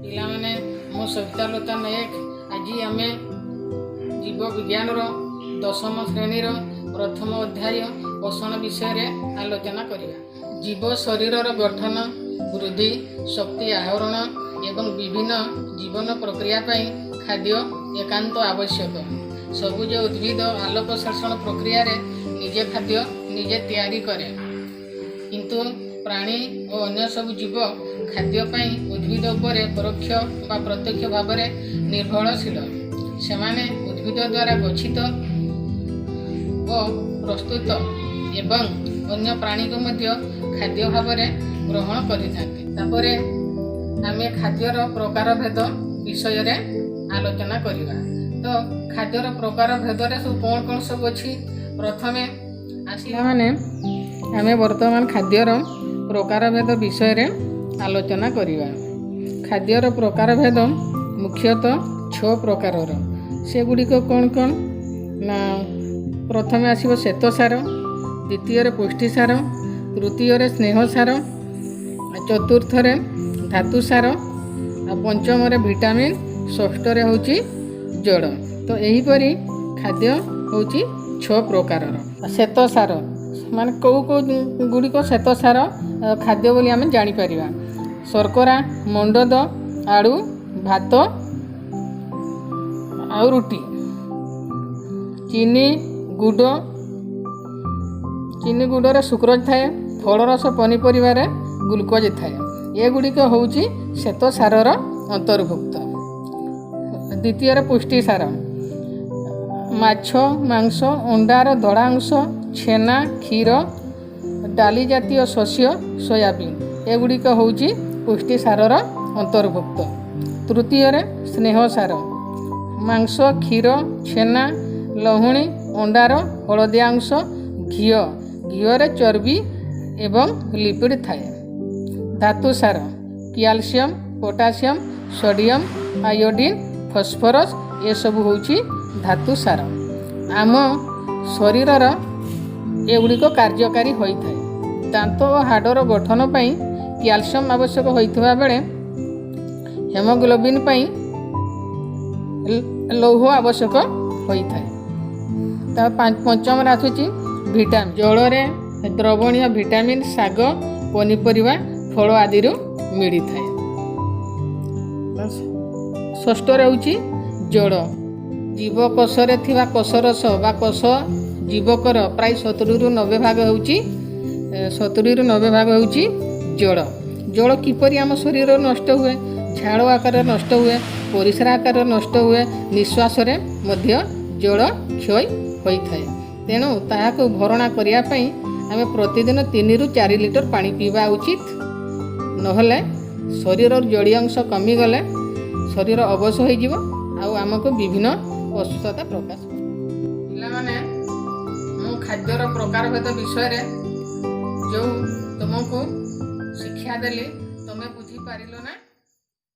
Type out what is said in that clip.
ପିଲାମାନେ, ମୁଁ ସବିତାଲତା ନାୟକ। ଆଜି ଆମେ ଜୀବ ବିଜ୍ଞାନର ଦଶମ ଶ୍ରେଣୀର ପ୍ରଥମ ଅଧ୍ୟାୟ ପୋଷଣ ବିଷୟରେ ଆଲୋଚନା କରିବା। ଜୀବ ଶରୀରର ଗଠନ, ବୃଦ୍ଧି, ଶକ୍ତି ଆହରଣ ଏବଂ ବିଭିନ୍ନ ଜୀବନ ପ୍ରକ୍ରିୟା ପାଇଁ ଖାଦ୍ୟ ଏକାନ୍ତ ଆବଶ୍ୟକ। ସବୁଜ ଉଦ୍ଭିଦ ଆଲୋକ ଶୋଷଣ ପ୍ରକ୍ରିୟାରେ ନିଜେ ଖାଦ୍ୟ ନିଜେ ତିଆରି କରେ, କିନ୍ତୁ ପ୍ରାଣୀ ଓ ଅନ୍ୟ ସବୁ ଜୀବ ଖାଦ୍ୟ ପାଇଁ ଉଦ୍ଭିଦ ଉପରେ ପରୋକ୍ଷ ବା ପ୍ରତ୍ୟକ୍ଷ ଭାବରେ ନିର୍ଭରଶୀଳ। ସେମାନେ ଉଦ୍ଭିଦ ଦ୍ୱାରା ଗଚ୍ଛିତ ଓ ପ୍ରସ୍ତୁତ ଏବଂ ଅନ୍ୟ ପ୍ରାଣୀକୁ ମଧ୍ୟ ଖାଦ୍ୟ ଭାବରେ ଗ୍ରହଣ କରିଥାନ୍ତି। ତାପରେ ଆମେ ଖାଦ୍ୟର ପ୍ରକାରଭେଦ ବିଷୟରେ ଆଲୋଚନା କରିବା। ତ ଖାଦ୍ୟର ପ୍ରକାର ଭେଦରେ ସବୁ କ'ଣ କ'ଣ ସବୁ ଅଛି? ପ୍ରଥମେ ଆସିଲା ମାନେ ଆମେ ବର୍ତ୍ତମାନ ଖାଦ୍ୟର ପ୍ରକାରଭେଦ ବିଷୟରେ ଆଲୋଚନା କରିବା। ଖାଦ୍ୟର ପ୍ରକାରଭେଦ ମୁଖ୍ୟତଃ ଛଅ ପ୍ରକାରର। ସେଗୁଡ଼ିକ କ'ଣ କ'ଣ ନା, ପ୍ରଥମେ ଆସିବ ଶ୍ଵେତସାର, ଦ୍ୱିତୀୟରେ ପୁଷ୍ଟିସାର, ତୃତୀୟରେ ସ୍ନେହସାର, ଚତୁର୍ଥରେ ଧାତୁସାର ଆଉ ପଞ୍ଚମରେ ଭିଟାମିନ୍, ଷଷ୍ଠରେ ହେଉଛି ଜଳ। ତ ଏହିପରି ଖାଦ୍ୟ ହେଉଛି ଛଅ ପ୍ରକାରର। ଶ୍ଵେତସାର ମାନେ କେଉଁ କେଉଁ ଗୁଡ଼ିକ ଶ୍ଵେତସାର ଖାଦ୍ୟ ବୋଲି ଆମେ ଜାଣିପାରିବା? ଶର୍କରା, ମଣ୍ଡଦ, ଆଳୁ, ଭାତ ଆଉ ରୁଟି, ଚିନି, ଗୁଡ଼। ଚିନି ଗୁଡ଼ରେ ସୁକ୍ରୋଜ ଥାଏ। ଫଳରସ, ପନିପରିବାରେ ଗ୍ଲୁକୋଜ ଥାଏ। ଏଗୁଡ଼ିକ ହେଉଛି ଶ୍ଵେତସାରର ଅନ୍ତର୍ଭୁକ୍ତ। ଦ୍ୱିତୀୟରେ ପୁଷ୍ଟିସାର। ମାଛ, ମାଂସ, ଅଣ୍ଡାର ଧଳା ଅଂଶ, ଛେନା, କ୍ଷୀର, ଡାଲି ଜାତୀୟ ଶସ୍ୟ, ସୋୟାବିନ୍, ଏଗୁଡ଼ିକ ହେଉଛି ପୁଷ୍ଟିସାରର ଅନ୍ତର୍ଭୁକ୍ତ। ତୃତୀୟରେ ସ୍ନେହସାର। ମାଂସ, କ୍ଷୀର, ଛେନା, ଲହୁଣୀ, ଅଣ୍ଡାର ହଳଦିଆ ଅଂଶ, ଘିଅ। ଘିଅରେ ଚର୍ବି ଏବଂ ଲିପିଡ଼ ଥାଏ। ଧାତୁସାର: calcium, potassium, sodium, iodine, phosphorus, ଏସବୁ ହେଉଛି ଧାତୁସାର। ଆମ ଶରୀରର ଏଗୁଡ଼ିକ କାର୍ଯ୍ୟକାରୀ ହୋଇଥାଏ। ଦାନ୍ତ ଓ ହାଡ଼ର ଗଠନ ପାଇଁ କ୍ୟାଲସିୟମ୍ ଆବଶ୍ୟକ ହୋଇଥିବା ବେଳେ ହେମୋଗ୍ଲୋବିନ୍ ପାଇଁ ଲୌହ ଆବଶ୍ୟକ ହୋଇଥାଏ। ତା ପଞ୍ଚମରେ ଆସୁଛି ଭିଟାମିନ୍। ଜଳରେ ଦ୍ରବଣୀୟ ଭିଟାମିନ୍ ଶାଗ, ପନିପରିବା, ଫଳ ଆଦିରୁ ମିଳିଥାଏ। ଷଷ୍ଠରେ ହେଉଛି ଜଳ। ଜୀବକୋଷରେ ଥିବା କୋଷରସ ବା କୋଷ ଜୀବକର ପ୍ରାୟ 70ରୁ 90 ଭାଗ ହେଉଛି, 70ରୁ 90 ଭାଗ ହେଉଛି ଜଳ। ଜଳ କିପରି ଆମ ଶରୀରରୁ ନଷ୍ଟ ହୁଏ? ଝାଳ ଆକାରରେ ନଷ୍ଟ ହୁଏ, ପରିସ୍ରା ଆକାରରେ ନଷ୍ଟ ହୁଏ, ନିଶ୍ୱାସରେ ମଧ୍ୟ ଜଳ କ୍ଷୟ ହୋଇଥାଏ। ତେଣୁ ତାହାକୁ ଭରଣା କରିବା ପାଇଁ ଆମେ ପ୍ରତିଦିନ 3ରୁ 4 ଲିଟର ପାଣି ପିଇବା ଉଚିତ। ନହେଲେ ଶରୀରର ଜଳୀୟ ଅଂଶ କମିଗଲେ ଶରୀର ଅବଶ ହୋଇଯିବ ଆଉ ଆମକୁ ବିଭିନ୍ନ ଅସୁସ୍ଥତା ପ୍ରକାଶ ପାଇବ। ପିଲାମାନେ, ମୁଁ ଖାଦ୍ୟର ପ୍ରକାରଭେଦ ବିଷୟରେ ଯେଉଁ ତୁମକୁ ଶିକ୍ଷା ଦେଲି, ତୁମେ ବୁଝିପାରିଲ ନା?